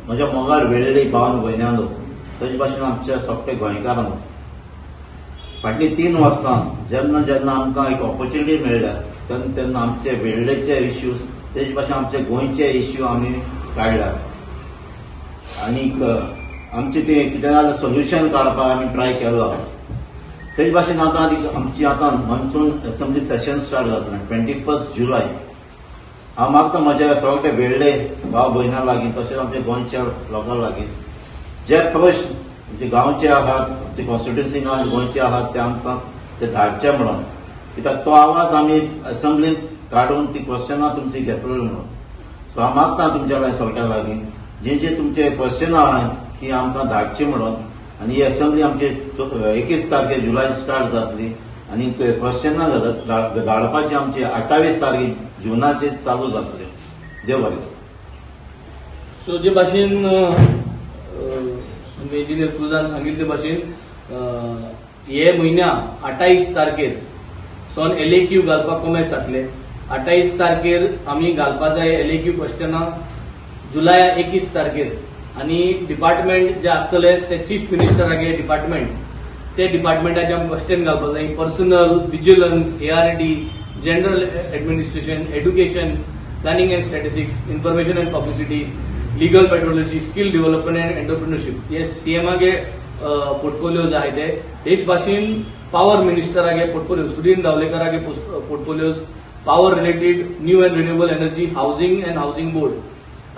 म्हज्या मोगाळ वेळ्ळी भावन भयणांनो, तशे भाशेन आमच्या सगळे गोंयकारांक फाटलीं 3 वर्सां जेन्ना जेन्ना आमकां एक ऑपॉर्च्युनिटी मेळ्ळ्या तेन्ना तेन्ना आमचे वेळ्ळेचे इश्यूज तेजे भाशेन आमचे गोंयचे इश्यू आमी काडल्यात आनीक आमचे ते कितें जाल्यार सोल्युशन काडपाक आमी ट्राय केलो. तेजे भाशेन आतां आमची आतां मॉन्सून असेंब्ली सेशन स्टार्ट जातलें 21 जुलय. हांव मागता म्हज्या सगळे वेळ्ळे भाव भयणां लागीं तशेंच आमच्या गोंयच्या लोकां लागीं जे प्रश्न जे गांवचे आहात, जे कॉन्स्टिट्युन्सी गोंयचे आहात ते आमकां ते धाडचे म्हणून, कित्याक तो आवाज आमी असेंब्लींत काडून ती क्वेश्चनां तुमची घेतली म्हणून. सो हांव मागता तुमच्या लागीं सगळ्या लागीं जे जे तुमचे क्वेश्चनां आहात ती आमकां धाडची म्हणून. आनी ही असेंब्ली आमची 21 तारखे जुलय स्टार्ट जातली आनी क्वेश्चनां धाडपाची आमची 28 तारखे जुनाचे चालू जातले. देव बरें. सो जे भाशेन इंजिनियर क्रुजान सांगितले भाशेन हे म्हयन्या 28 तारखेर सोन LAQ घालपाक कोमेस जातले. 28 तारखेर आमी घालपा जाय LAQ क्वेश्चनां जुलया 21 तारखेर. आनी डिपार्टमेंट जे आसतले ते चीफ मिनिस्टरागे डिपार्टमेंट, ते डिपार्टमेंटाचे आमी क्वेश्चन घालपा जाय. Personnel, vigilance, ARD, general administration, education, planning and statistics, information and publicity, legal metrology, skill development and entrepreneurship हे सीएमागे पोर्टफोलियोज आहाय ते. तेच भाशेन पावर मिनिस्टरागे पोर्टफोलियो, सुदीन दावलेकरागे portfolios, power related, new and renewable energy, housing and housing board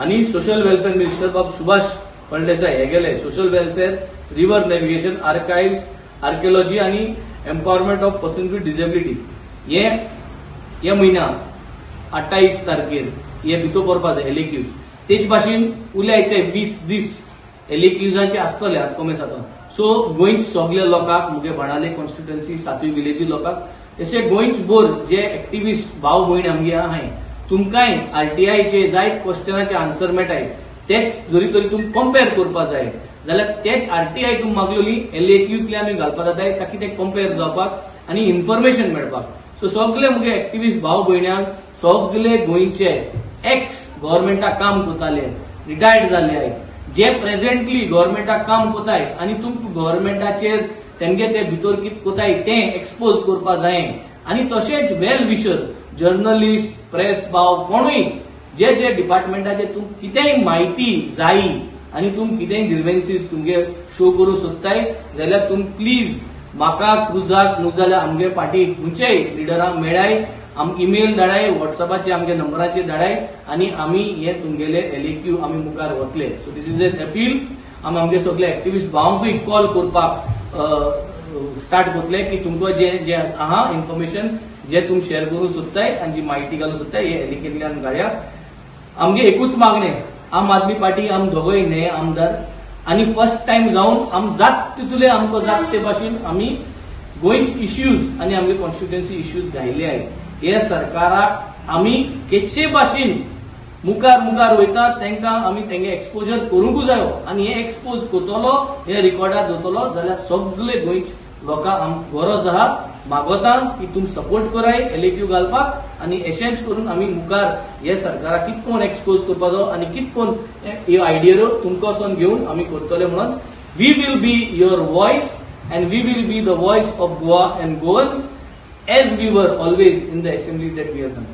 आनी social welfare minister बाब सुभाष फळदेसाय हे गेले social welfare, river navigation, archives, archaeology आनी empowerment of person with disability. हे हे म्हयन्या 28 तारखेर हे भितर करपा जाय LAQs. तेच भाशेन उरल्या ते 20 दीस LAQजाचे आसतले कॉमेस आतां. सो गोंयच सगल्या लोकांक मुगे बाणाले कॉन्स्टिट्युएन्सी 7 विलेजी लोकांक तशें गोंयच भर जे एक्टिविस्ट भाव भयण आमगे आहाय तुमकांय RTIचे जायत क्वेश्चनाचे आन्सर मेळटाय. तेच जरी तरी तुमी कंपेर करपा जाय जाल्यार तेच RTI तुमी मागलेली LAQतल्यानूय घालपा जाताय ताकी ते कंपेर जावपाक आनी इन्फॉर्मेशन मेळपाक. सो सगळे मुगे एक्टिविस्ट भाव भयण्यांक सगळे गोंयचे एक्स गव्हर्मेंटाक काम करताले, रिटायर्ड जाल्ले आहात, जे प्रेझेंटली गव्हर्मेंटाक काम करताय आनी तुमकां गव्हर्मेंटाचेर तेंगे ते भितर कितें करताय तें एक्सपोज करपा जाय. आनी तशेंच वेल विशर, जर्नलिस्ट, प्रेस भाव कोणूय जे जे डिपार्टमेंटाचे तुमकां कितेंय म्हायती जायी आनी तुम कितेंय ग्रिवेन्सीस तुमगे शो करूंक सोदताय जाल्यार तुम प्लीज म्हाका क्रुजाक न्हू जाल्यार आमगे पार्टी खंयच्याय लिडरांक मेळाय, आम इमेल धाडाय, वॉट्सॅपाचेर आमगे नंबराचेर धाडाय आनी आमी हे तुमगेले LAQ आमी मुखार वतले. So this is an appeal. आमी आमगे सगळे एक्टिविस्ट भावांकूय कॉल करपाक स्टार्ट करतले की तुमकां जे जे आहा इन्फॉर्मेशन जे तुम शेअर करूंक सोदताय आनी जी म्हायती घालूंक सोदताय हे LAQतल्यान घालया. आमगे एकूच मागणें, आम आदमी पार्टी आम दोगोय न्हय आमदार आनी फर्स्ट टायम जावन आम जात तितूले आमकां जात ते भाशेन आमी गोंयचे इश्यूज आनी आमगे कॉन्स्टिट्युएन्सी इश्यूज घायले आहात. हे सरकाराक आमी केचे भाशेन मुखार मुखार वयता तांकां आमी तेंगे एक्सपोजर करूंकूच जायो आनी हे एक्सपोज करतलो, हे रिकॉर्डार दवरतलो जाल्यार सगळे गोंयचे लोकांक आम गरज आहा. मागोता की तुम सपोर्ट कराय LAQ घालपाक आनी एशेंच करून आमी मुखार हे सरकाराक कित कोण एक्सपोज करपाचो आनी कित कोण ह्यो आयडियो तुमकां वचोन घेवन आमी करतले म्हणून. We will be your voice and we will be the voice of Goa and Goans as we were always in the assemblies that we have done.